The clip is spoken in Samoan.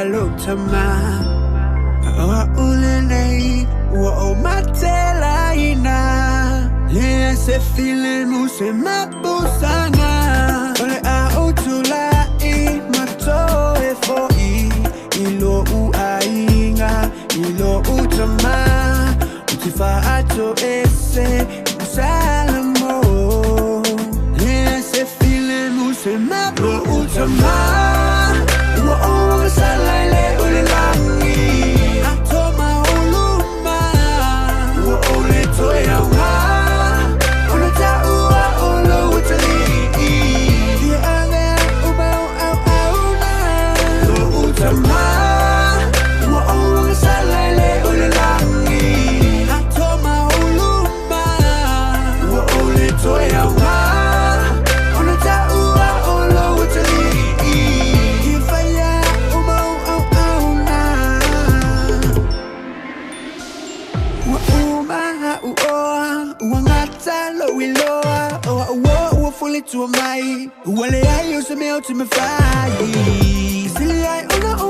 Lo tama o ule nei ua o matelaina le se file mu se mapusanga o le a utulai ma toe fo'i i lo'u aiga i lo'u tamā ou te fa'atoese i Salamo le se file mu se mapu tamā ua ou agasala i le ʻUlelagi ato mauluma ua ou lē toe augā ona ta'ua o lou atalii fia avea a'u ma ou auauna lo'u tamā ua ou agasala i le ʻUlelagi ato mauluma ua ou lē toe augā ona ta'ua o lou atalii fia faia a'u ma ou auauna ua uma a'u oa ua gata lo'u iloa o a'u o ua fulitua mai ua leai o se mea o te mafai e sili ai ona.